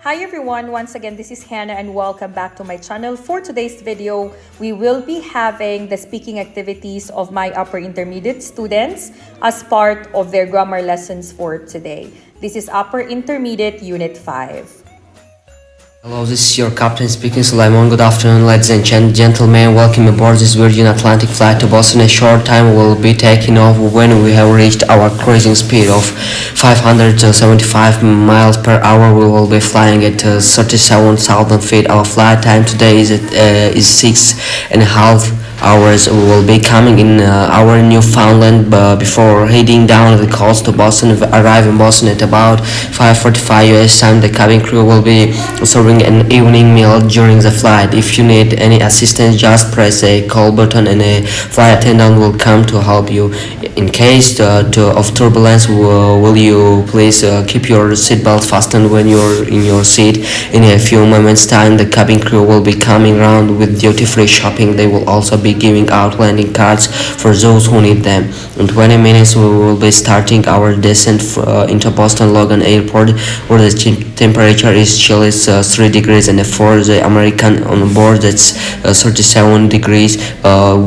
Hi everyone, once again this is Hannah and welcome back to my channel. For today's video, we will be having the speaking activities of my upper intermediate students as part of their grammar lessons for today. This is upper intermediate unit 5. Hello, this is your captain speaking, Sulaiman. Good afternoon, ladies and gentlemen. Welcome aboard this Virgin Atlantic flight to Boston. A short time will be taking off when we have reached our cruising speed of 575 miles per hour. We will be flying at 37,000 feet. Our flight time today is 6.5 hours. We will be coming in our Newfoundland before heading down the coast to Boston. Arrive in Boston at about 5:45 US time. The cabin crew will be serving an evening meal during the flight. If you need any assistance, just press a call button and a flight attendant will come to help you. In case of turbulence, will you please keep your seatbelt fastened when you're in your seat? In a few moments' time, the cabin crew will be coming round with duty-free shopping. They will also be giving out landing cards for those who need them. In 20 minutes, we will be starting our descent into Boston Logan Airport, where the temperature is chilly, 3 degrees, and for the American on board, that's 37 degrees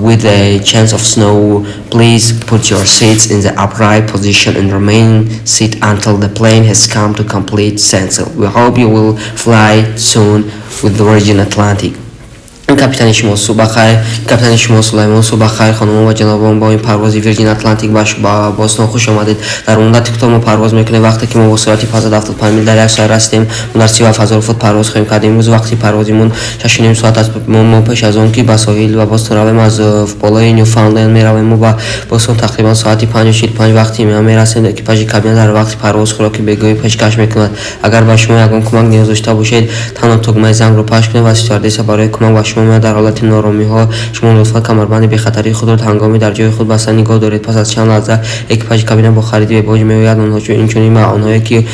with a chance of snow. Please put your seats in the upright position and remain seated until the plane has come to complete standstill. We hope you will fly soon with the Virgin Atlantic. Капитани шумо субҳ бахайр, капитани шумо Сулаймон. Субҳ бахайр, хонумон ва ҷанобон, бо ин парвози Вирҷин Атлантик ба Бостон хуш омадед. Дар муддати кӯтоҳ мо парвоз мекунем. Вақте ки мо бо суръати 575 мил дар як соат расидем, мо дар 37 000 фут парвоз хоҳем кард. Имрӯз вақти парвозимон 6:30 соат аст. Мо пеш аз он ки ба соҳил ба Бостон равем, аз болои Ньюфаундленд меравем. Мо ба Бостон тақрибан соати 5:45 вақти мерасем. Экипажи кабина дар вақти парвоз хӯроки бегоҳӣ пешкаш мекунад. Агар ба шумо ягон кӯмак ниёз дошта бошед, танҳо тугмаи зангро пахш кунед ва стюардесса барои кӯмак ба шумо меояд. Дар ҳолати нооромиҳо шумо лутфан камарбанди бехатарии худро ҳангоми дар ҷои худ баста нигоҳ доред. Пас аз чанд лаҳза экипажи кабина бо хариди бебоҷ меояд. Онҳо инчунин ба онҳое, ки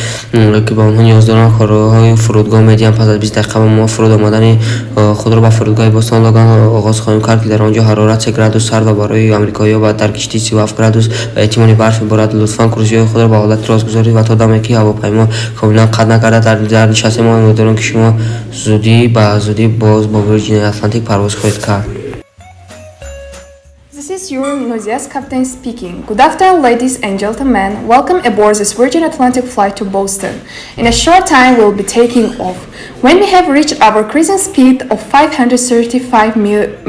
ба онҳо ниёз доранд, кортҳои фурудгоҳ медиҳанд. Пас аз 20 дақиқа мо фуруд омадани худро ба фурудгоҳи Бостон Логан оғоз хоҳем кард, ки дар он ҷо ҳарорат 3 градус сард ва барои амрикоиҳо дар киштӣ 37 градус ва эҳтимоли барф меборад. Лутфан курсиҳои худро ба ҳолати рост гузоред ва то даме ки ҳавопаймо комилан қат нагардад, дар нишастем. Мо умедворем, ки шумо зудӣ ба зудӣ боз бо Вирҷин Атлантик парвоз хоҳед кард. This is your Nozias captain speaking. Good afternoon, ladies and gentlemen. Welcome aboard this Virgin Atlantic flight to Boston. In a short time, we'll be taking off. When we have reached our cruising speed of 535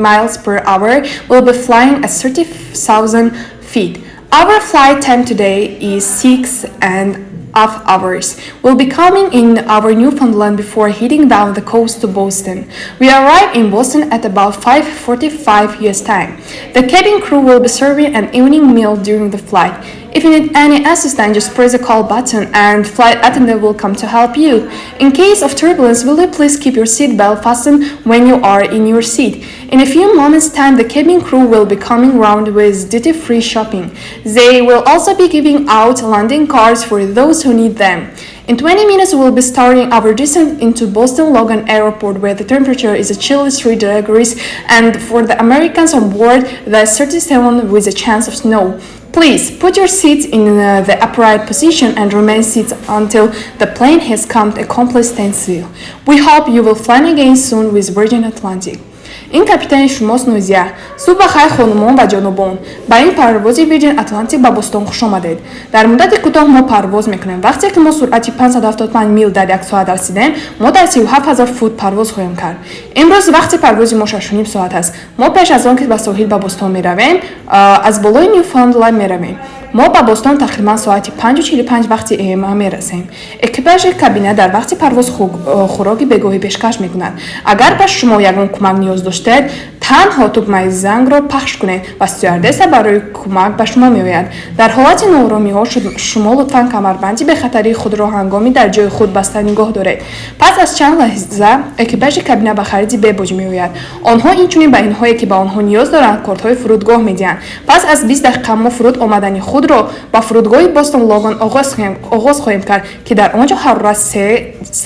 miles per hour, we'll be flying at 30,000 feet. Our flight time today is 6.5 hours. We'll be coming in our Newfoundland before heading down the coast to Boston. We arrive in Boston at about 5:45 US time. The cabin crew will be serving an evening meal during the flight. If you need any assistance, just press the call button and flight attendant will come to help you. In case of turbulence, will you please keep your seatbelt fastened when you are in your seat? In a few moments' time, the cabin crew will be coming round with duty-free shopping. They will also be giving out landing cards for those who need them. In 20 minutes, we'll be starting our descent into Boston Logan Airport, where the temperature is a chilly 3 degrees, and for the Americans on board, that's 37 with a chance of snow. Please put your seats in the upright position and remain seated until the plane has come to a complete standstill. We hope you will fly again soon with Virgin Atlantic. Ин капитани шумост Нозия. Субҳ бахайр, хонумон ва ҷанобон, ба ин парвози Вирҷин Атлантик ба Бостон хуш омадед. Дар муддати кӯтоҳ мо парвоз мекунем. Вақте ки мо суръати 575 мил дар як соат расидем, мо дар 37 000 фут парвоз хоҳем кард. Имрӯз вақти парвози мо 6:30 соат аст. Мо пеш аз он ки ба соҳил ба Бостон меравем, аз болои Ньюфаундланд меравем. Мо ба Бостон тақрибан соати 5:45 вақти ЭМА мерасем. Экипажи кабина дар вақти парвоз хӯроки бегоҳӣ пешкаш мекунад. Агар ба шумо ягон кӯмак ниёз доштед, танҳо тугмаи зангро пахш кунед ва стюардесса барои кӯмак ба шумо меояд. Дар ҳолати нооромиҳо шумо лутфан камарбанди бехатарии худро ҳангоми дар ҷои худ баста нигоҳ доред. Пас аз чанд лаҳза экипажи кабина ба хариди бебоҷ меояд. Онҳо инчунин ба инҳое, ки ба онҳо ниёз доранд, кортҳои фурудгоҳ медиҳанд. Пас аз 20 дақиқа мо фуруд омадани худро Худро ба фурудгоҳи Бостон Логан оғоз хоҳем кард, ки дар он ҷо ҳарорат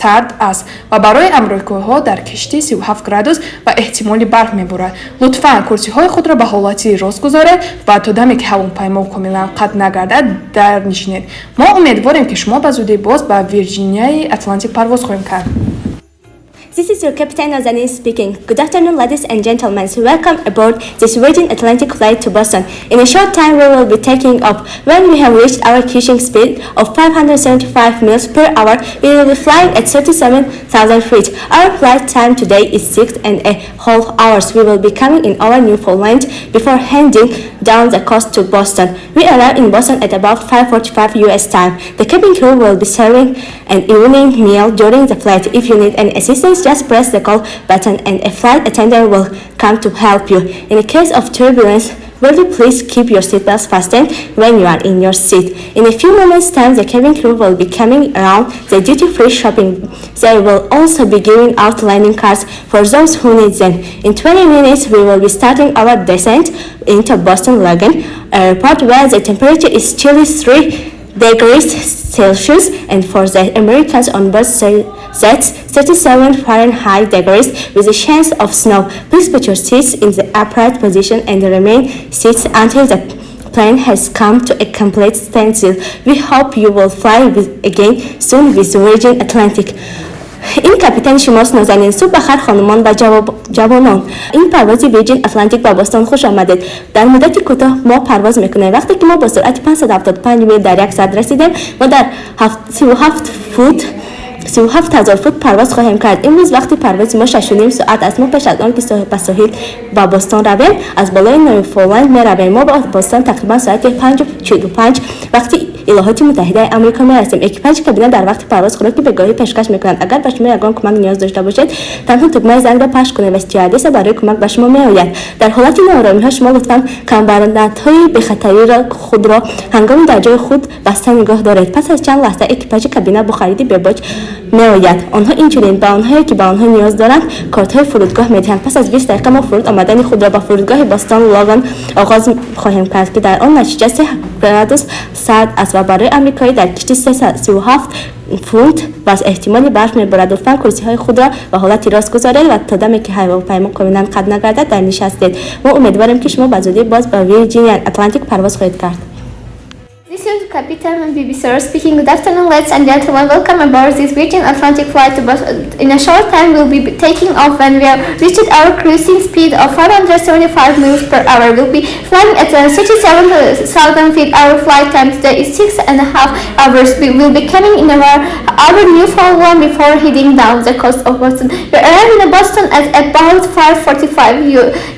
сард аст ва барои амрикоиҳо дар киштӣ 37 градус ва эҳтимоли барф меборад. Лутфан курсиҳои худро ба ҳолати рост гузоред ва то даме, ки ҳавопаймо комилан қатъ нагардад, дарнишинед. Мо умедворем, ки шумо ба зудӣ боз ба Вирҷинияи Атлантик парвоз хоҳем кард. This is your Captain Nazanin speaking. Good afternoon, ladies and gentlemen. Welcome aboard this Virgin Atlantic flight to Boston. In a short time, we will be taking off. When we have reached our cruising speed of 575 miles per hour, we will be flying at 37,000 feet. Our flight time today is 6.5 hours. We will be coming in our Newfoundland before heading down the coast to Boston. We arrive in Boston at about 5:45 US time. The cabin crew will be serving an evening meal during the flight. If you need any assistance, just press the call button and a flight attendant will come to help you. In the case of turbulence, will you please keep your seatbelts fastened when you are in your seat? In a few moments' time, the cabin crew will be coming around the duty-free shopping. They will also be giving out landing cards for those who need them. In 20 minutes, we will be starting our descent into Boston Logan Airport, where the temperature is chilly 3 degrees Celsius, and for the Americans on board, that's 37 Fahrenheit degrees with a chance of snow. Please put your seats in the upright position and remain seated until the plane has come to a complete standstill. We hope you will fly again soon with Virgin Atlantic. Ин капитани шумост Нозанин. Субҳ бахайр, хонумон ва ҷавонон. Ин парвози Вирҷин Атлантик ба Бостон хуш омадед. Дар муддати кӯтоҳ мо парвоз мекунем. Вақте ки мо бо суръати 575 мил дар як соат расидем, мо дар 37 фут 37 ҳазор фут парвоз хоҳем кард. Имрӯз вақти парвози мо 6.5 соат аст. Мо пеш аз он ки ба соҳил ба Бостон равем, аз болои Ньюфаунленд меравем. Мо ба Бостон тақрибан соати 5:45 вақти Иёлоти Муттаҳидаи Амрико мерасем. Экипажи кабина дар вақти парвоз хӯроки бегоҳӣ пешкаш мекунанд. Агар ба шумо ягон кӯмак ниёз дошта бошед, танҳо тугмаи зангро пахш кунед ва стюардесса барои кӯмак ба шумо меояд. Дар ҳолати норомиҳо шумо лутфан камарбандҳои бехатариро худро ҳангоми дар ҷои худ баста нигоҳ доред. Пас аз чанд лаҳза экипажи кабина бо хариди бебоҷ меояд. Онҳо инчунин ба онҳое, ки ба онҳо ниёз доранд, кортҳои фурудгоҳ медиҳанд. Пас аз 20 дақиқа мо фуруд омадани худро ба фурудгоҳи Бостон Логан оғоз хоҳем кард, ки дар он натиҷа 3 градус сард аст ва барои амрикоӣ дар киштӣ 37 фунт ва эҳтимоли барф меборад. Лутфан курсиҳои худро ба ҳолати рост гузоред ва то даме, ки ҳавопаймо комилан қатъ нагардад, дар нишастед. Мо умедворем, ки шумо ба зудӣ боз ба Вирҷиния Атлантик парвоз хоҳед кард. This is Captain Bibi Sir speaking. Good afternoon, ladies and gentlemen. Welcome aboard this Virgin Atlantic flight to Boston. In a short time, we'll be taking off when we have reached our cruising speed of 575 miles per hour. We'll be flying at 37,000 feet. Our flight time today is 6.5 hours. We will be coming in our Newfoundland before heading down the coast of Boston. We arrive in Boston at about 5:45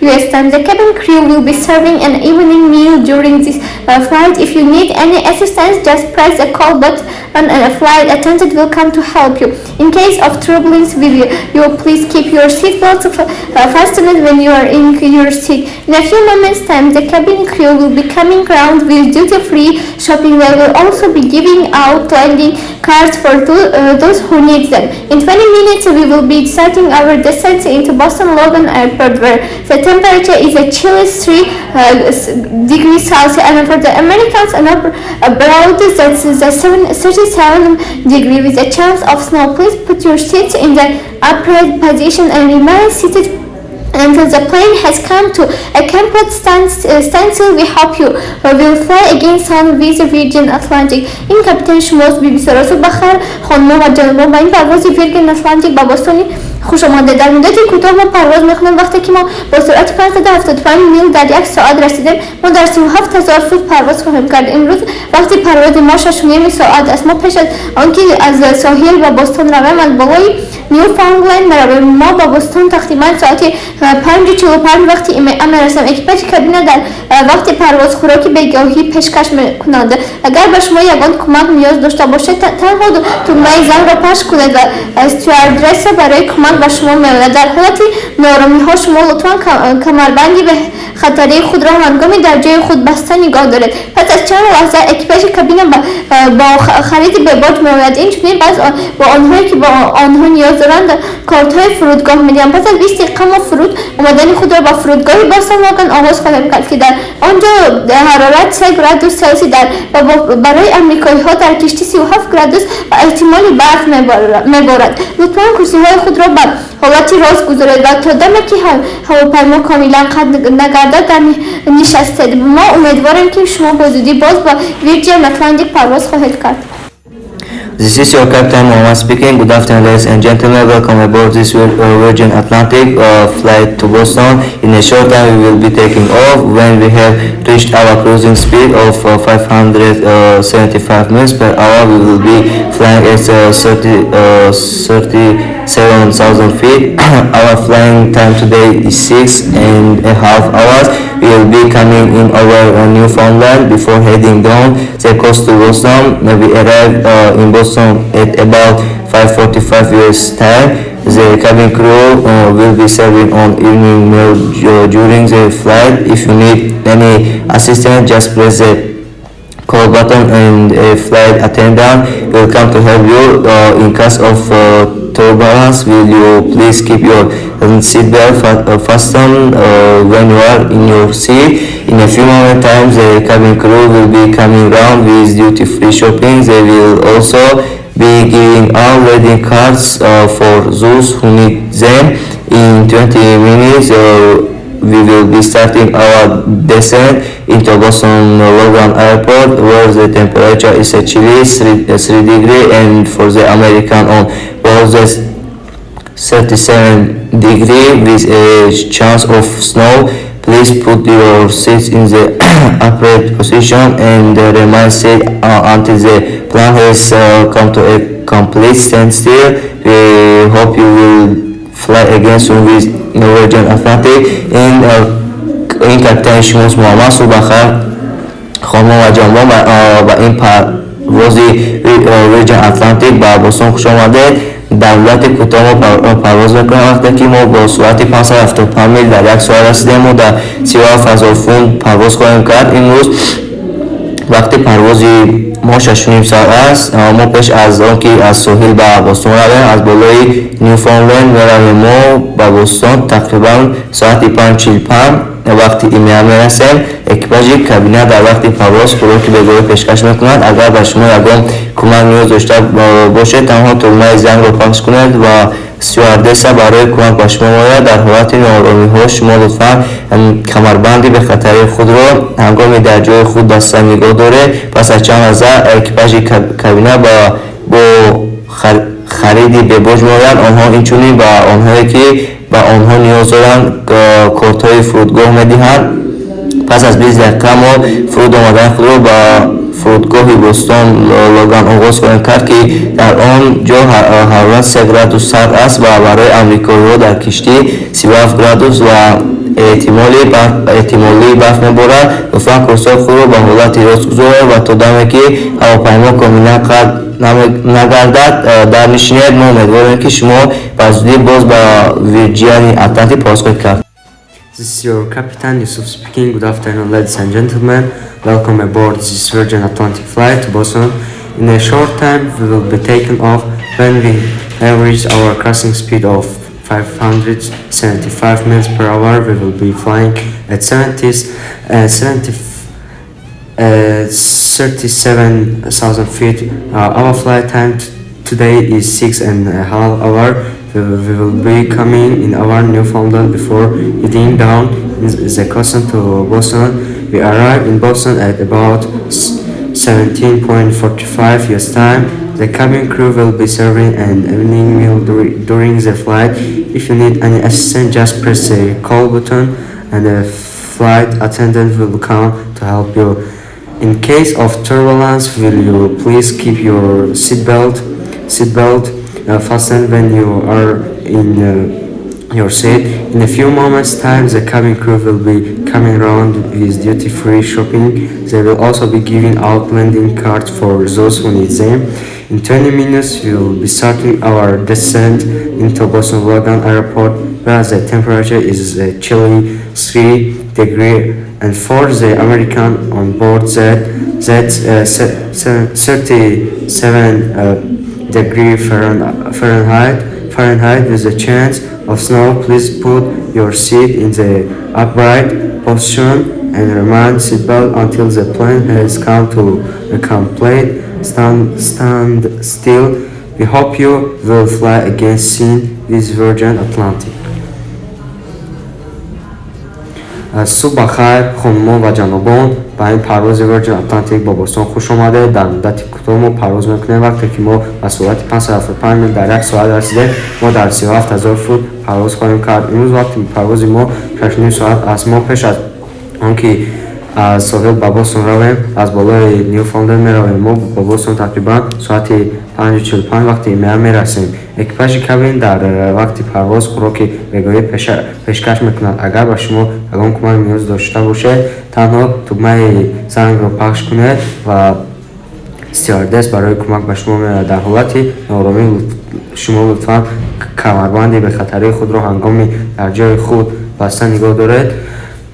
US time. The cabin crew will be serving an evening meal during this flight. If you need any assistance, just press the call button and a flight attendant will come to help you. In case of turbulence, will you please keep your seatbelt fastened when you are in your seat. In a few moments' time, the cabin crew will be coming round with duty-free shopping. They will also be giving out landing cards for those who need them. In 20 minutes, we will be starting our descent into Boston Logan Airport, where the temperature is a chilly 3 degrees Celsius, and for the Americans and abroad, that's the 7, 37 degree with a chance of snow. Please put your seats in the upright position and remain seated until the plane has come to a complete standstill. We hope you will fly again soon with Virgin Atlantic. Ин капитан шумост Биби Сара. Субҳ бахайр, хонумон ва ҷанобон, ба ин парвози Виргин Атлантик ба Бостони хуш омадед. Дар муддати кӯтоҳ мо парвоз мекунем. Вақте ки мо бо суръати 575 мил дар як соат расидем, мо дар 37 ҳазор фут парвоз хоҳем кард. Имрӯз вақти парвози мо 6.5 соат аст. Мо пеш аз он ки аз соҳил ба Бостон равем, аз болои Ньюфаунленд меравем. Мо ба Бостон тақрибан соати 5:45 вақти ИМА мерасем. Экипажи кабина дар вақти парвоз хӯроки бегоҳӣ пешкаш мекунанд. Агар ба шумо ягон кӯмак ниёз дошта бошед, танҳо тугмаи зангро пахш кунед ва стюардесса барои кӯмак. саломат ба шумо меояд. Дар ҳолати нооромиҳо шумо лутфан камарбанди бехатарии худро ҳангоми дар ҷои худ баста нигоҳ доред. Пас аз чанд лаҳза экипажи кабина бо хариди бебоҷ меояд. Инчунин ба онҳое, ки ба онҳо ниёз доранд, кортҳои фурудгоҳ медиҳанд. Пас аз 20 дақиқа мо фуруд омадани худро ба фурудгоҳи Бостон Логан оғоз хоҳем кард, ки дар он ҷо ҳарорат 3 градус Селсий ва барои амрикоиҳо дар киштӣ 37 градус ва эҳтимоли барф меборад. Лутфан курсиҳои худро ба ҳолати рост гузоред ва то даме, ки ҳавопаймо комилан қатъ нагардад, дар нишастед. Мо умедворем, ки шумо ба зудӣ боз бо Virgin Atlantic парвоз хоҳед кард. This is your captain Mohammed speaking. Good afternoon, ladies and gentlemen. Welcome aboard this Virgin Atlantic flight to Boston. In a short time, we will be taking off. When we have reached our cruising speed of 575 miles per hour, we will be flying at 37,000 feet. Our flying time today is 6.5 hours. We will be coming in over Newfoundland before heading down the coast to Boston. We arrive in Boston at about 5:45 US time. The cabin crew will be serving an evening meal during the flight. If you need any assistance, just press the call button and a flight attendant will come to help you. In case of turbulence, will you please keep your seatbelt fastened when you are in your seat? In a few moment time, the cabin crew will be coming round with duty-free shopping. They will also be giving out landing cards for those who need them. In 20 minutes, we will be starting our descent into Boston Logan Airport, where the temperature is a chilly 3 degree and for the American on board the 37 degree with a chance of snow. Please put your seats in the upright position and remain seated until the plane has come to a complete standstill. We hope you will fly again soon with Virgin Atlantic. این کاپیتان شماست محمد. صبح بخیر خانم و جانبان و این پروازی Virgin Atlantic ба Бостон хуш омадед. Дар муддати кӯтоҳ мо парвоз мекунем. Вақте ки мо бо суръати 575 мил дар як соат расидем, мо дар 37 ҳазор фут парвоз хоҳем кард. Имрӯз вақти парвози мо 6:30 соат аст. Мо пеш аз он ки аз соҳил ба Бостон равем, аз болои Ньюфаундленд меравем. Мо ба Бостон тақрибан соати 5:45 вақти EMEA мерасем. Экипажи кабина дар вақти парвоз хӯроки бегоҳӣ пешкаш мекунад. Агар ба шумо ягон кӯмак ниёз дошта бошед, танҳо тугмаи зангро пахш кунед ва стюардесса барои кӯмак ба шумо меояд. Дар ҳолати нооромиҳо шумо лутфан камарбанди бехатарии худро ҳангоми дар ҷои худ баста нигоҳ доред. Пас аз чанд лаҳза экипажи кабина бо хариди бебоҷ меояд. Онҳо инчунин ба онҳое, ки ба онҳо ниёз доранд, кортҳои фурудгоҳ медиҳанд. Пас аз 20 дақиқа мо фуруд омадани худро ба фурудгоҳи Бостон Логан оғоз хоҳем кард, ки дар он ҷо ҳарорат 3 градус сард аст ва барои амрикоиҳо дар киштӣ 37 градус ва эҳтимолии барф меборад. Лутфан курсиҳои худро ба ҳолати рост гузоред ва то даме, ки ҳавопаймо комилан қатъ нагардад, дар нишинед. Мо умедворем, ки шумо ба зудӣ боз ба Virgin Atlantic парвоз хоҳед кард. This is your captain Yusuf speaking. Good afternoon, ladies and gentlemen. Welcome aboard this Virgin Atlantic flight to Boston. In a short time, we will be taking off. When we have reached our cruising speed of 575 miles per hour, we will be flying at 70, 37,000 feet. Our flight time today is 6.5 hour. We will be coming in our Newfoundland before heading down in the coast to Boston. We arrive in Boston at about 17:45 US time. The cabin crew will be serving an evening meal during the flight. If you need any assistance, just press the call button and a flight attendant will come to help you. In case of turbulence, will you please keep your seatbelt fastened when you are in your seat? In a few moments' time, the cabin crew will be coming around with duty-free shopping. They will also be giving out landing cards for those who need them. In 20 minutes, we will be starting our descent into Boston Logan Airport, where the temperature is a chilly 3 degree, and for the American on board that 37 degree Fahrenheit with a chance of snow. Please put your seat in the upright position and remain seatbelt until the plane has come to a complete stand still. We hope you will fly again soon with Virgin Atlantic. Субҳ бахайр, хонумон ва ҷанобон, ба ин парвози Virgin Atlantic ба Бостон хуш омадед. Дар муддати кӯтоҳ мо парвоз мекунем. Вақте ки мо ба суръати 575 мил дар як соат расидем, мо дар 37 000 фут парвоз хоҳем кард. Имрӯз вақти парвози мо 6,5 соат аст. Мо пеш аз он ки аз соҳил ба Бостон равем, аз болои Ньюфаундленд меравем. Мо ба Бостон тақрибан соати 5:45 вақти EMEA мерасем. Экипажи кабин дар вақти парвоз хӯроки бегоҳӣ пешкаш мекунад. Агар ба шумо ягон кӯмак ниёз дошта бошед, танҳо тугмаи зангро пахш кунед ва стюардесс барои кӯмак ба шумо меояд. Дар ҳолати нооромӣ шумо лутфан камарбанди бехатарии худро ҳангоми дар ҷои худ баста нигоҳ доред.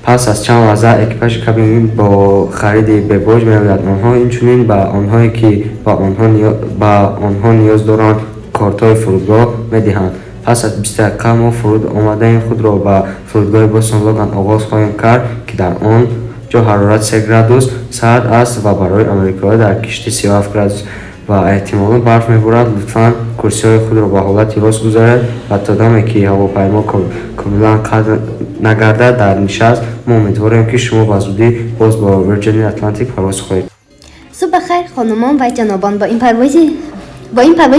Пас аз чанд лаҳза экипажи кабин бо хариди бебоҷ меояд. Онҳо инчунин ба онҳое, ки ба онҳо ниёз доранд, кортҳои фурудгоҳ медиҳанд. Пас аз 20 дақиқа мо фуруд омадани худро ба фурудгоҳи Бостон Логан оғоз хоҳем кард, ки дар он ҷо ҳарорат 3 градус сард аст ва барои амрикоиҳо дар киштӣ 37 градус ва эҳтимолан барф меборад. Лутфан курсиҳои худро ба ҳолати рост гузоред ва то даме ки ҳавопаймо комилан қад нагардад, дар нишаст. Мо умедворем, ки шумо ба зудӣ боз бо Virgin Atlantic парвоз хоҳед. Субҳ бахайр, хонумон ва ҷанобон, бо ин парвози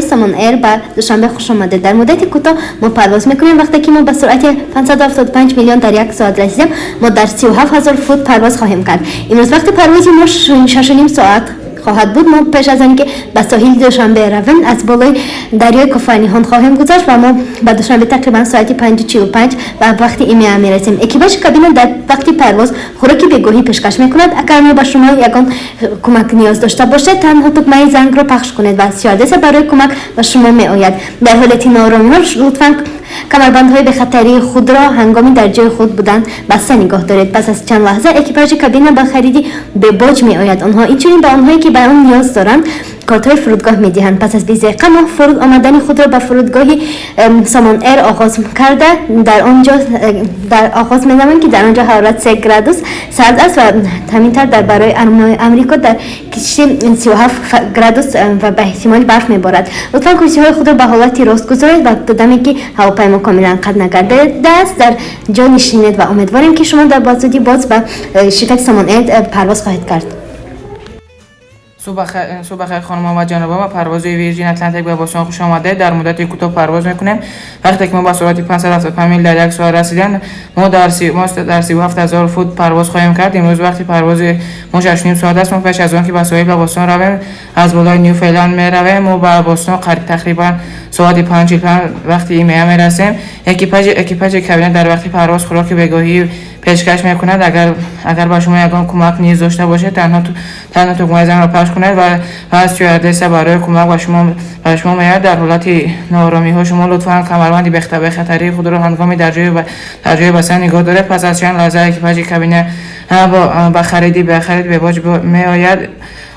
Сомон Эйр ба Душанбе хуш омадед. Дар муддати кӯтоҳ мо парвоз мекунем. Вақте ки мо ба суръати 575 милион дар як соат расидем, мо дар 37 ҳазор фут парвоз хоҳем кард. Имрӯз вақти парвози мо 6,5 соат хоҳад буд. Мо пеш аз он ки ба соҳили Душанбе равем, аз болои дарёи Кофарниҳон хоҳем гузашт ва мо ба Душанбе тақрибан соати 5:45 ба вақти EMEA мерасем. Экипажи кабина дар вақти парвоз хӯроки бегоҳӣ пешкаш мекунад. Агар мо ба шумо ягон кӯмак ниёз дошта бошед, танҳо тугмаи зангро пахш кунед ва стюардесса барои кӯмак ба шумо меояд. Дар ҳолати нооромиҳо лутфан камарбандҳои бехатарии худро ҳангоми дар ҷои худ будан баста нигоҳ доред. Пас аз чанд лаҳза экипажи кабина ба хариди бебоҷ меояд. Онҳо инчунин ба онҳое, ки ба он ниёз доранд, кортҳои фурудгоҳ медиҳанд. Пас аз 20 дақиқа мо фуруд омадани худро ба фурудгоҳи Сомон Эйр оғоз карда, дар он ҷо дар оғоз менамоем, ки дар он ҷо ҳарорат 3 градус сард аст ва ҳамин тавр дар барои Амрико дар кишти 37 градус ва ба эҳтимоли барф меборад. Лутфан курсиҳои худро ба ҳолати рост гузоред ва то даме ки ҳавопаймо комилан қад нагардидааст, дар ҷо нишинед ва умедворем, ки шумо дар ба зудӣ боз ба ширкати Сомон Эйр парвоз хоҳед кард. Субҳ бахайр, хонумон ва ҷанобон, ба парвози Вирҷин Атлантик ба Бостон хуш омадед. Дар муддати кӯтоҳ парвоз мекунем. Вақте ки мо ба суръати 575 мил дар як соат расидем, мо дар 37 000 фут парвоз хоҳем кард. Имрӯз вақти парвози мо 6,5 соат аст. Мо пеш аз он ки ба соҳил ба Бостон равем, аз болои Ньюфаундленд меравем. Мо ба Бостон тақрибан соати 5:45 вақти EMEA мерасем. Экипажи кабина дар вақти парвоз хӯроки бегоҳӣ пешкаш мекунад. Агар ба шумо ягон кӯмак ниёз дошта бошед, танҳо тугмаи зангро пахш кунед ва стюардесса барои кӯмак ба шумо меояд. Дар ҳолати нооромиҳо шумо лутфан камарбанди бехатарии худро ҳангоми дар ҷои баста нигоҳ доред. Пас аз чанд лаҳза экипажи кабина ба хариди бебоҷ меояд.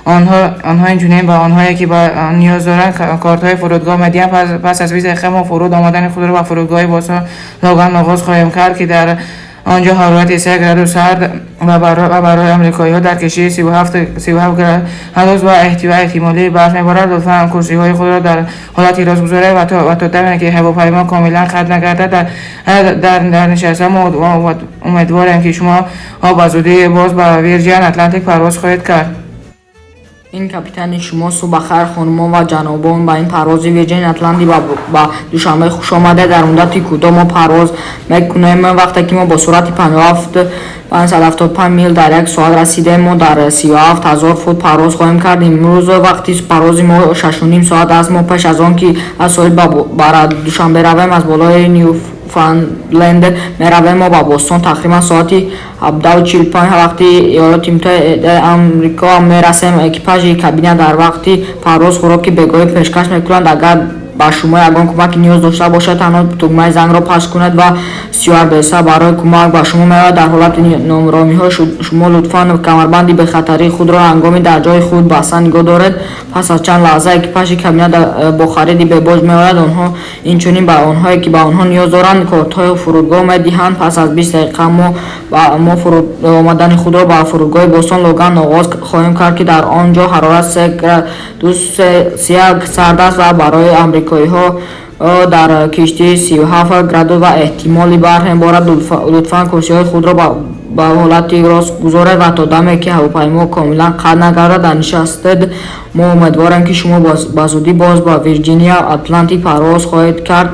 Онҳо инчунин ба онҳое, ки ба ниёз доранд, кортҳои фурудгоҳ медиҳанд. Пас аз 20 дақиқа мо фуруд омадани худро ба фурудгоҳи Бостон Логан оғоз хоҳем кард, ки дар он ҷо ҳарорати 3 градус сард ва барои амрикоиҳо дар кишти 37 градус ва эҳтимоли барф меборад. Лутфан курсиҳои худро дар ҳолати рост гузоред ва то даме ки ҳавопаймо комилан қад нагардад, дар нишаста. Мо умедворем, ки шумо ба зудӣ боз ба Вирҷин Атлантик парвоз хоҳед кард. Ин капитани шумо. Субҳ бахайр, хонумон ва ҷанобон, ба ин парвози Вирҷин Атлантик ба Душанбе хуш омадед. Дар муддати кӯтоҳ мо парвоз мекунем. Вақте ки мо бо суръати 575 мил дар як соат расидем, мо дар 37 ҳазор фут парвоз хоҳем кард. Имрӯз вақти парвози мо 6,5 соат аст. Мо пеш аз он ки аз соҳил ба Душанбе равем, аз болои Нью Ньюфаундленд меравем. Мо ба Бостон тақрибан соати 17:45 вақти Иёлоти Муттаҳидаи Амрико мерасем. Экипажи кабина дар вақти парвоз хӯроки бегоҳӣ пешкаш мекунанд. Агар ба шумо ягон кӯмаки ниёз дошта бошад, танҳо тугмаи зангро пахш кунед ва стюардесса барои кӯмак ба шумо меояд. Дар ҳолати норомиҳо шумо лутфан камарбанди бехатарии худро ҳангоми дар ҷои худ баста нигоҳ доред. Пас аз чанд лаҳза экипажи кабина бо хариди бебоҷ меояд. Онҳо инчунин ба онҳое, ки ба онҳо ниёз доранд, кортҳои фурудгоҳ медиҳанд. Пас аз 20 дақиқа мо фуруд омадани худро ба фурудгоҳи Бостон Логан оғоз хоҳем кард, ки дар он ҷо ҳарорат 3 градус Селсия сард аст ва барои амрикоиҳо дар киштӣ 37 градус ва эҳтимоли барф меборад. Лутфан курсиҳои худро ба ҳолати рост гузоред ва то даме, ки ҳавопаймо комилан қатъ нагардад, нишастед. Мо умедворем, ки шумо ба зудӣ боз ба Вирҷиния Атлантик парвоз хоҳед кард.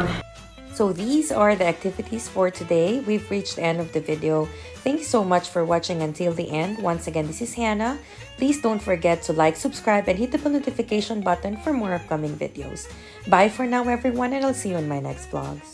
So these are the activities for today. We've reached the end of the video. Thank you so much for watching until the end. Once again, this is Hannah. Please don't forget to like, subscribe, and hit the bell notification button for more upcoming videos. Bye for now, everyone, and I'll see you in my next vlogs.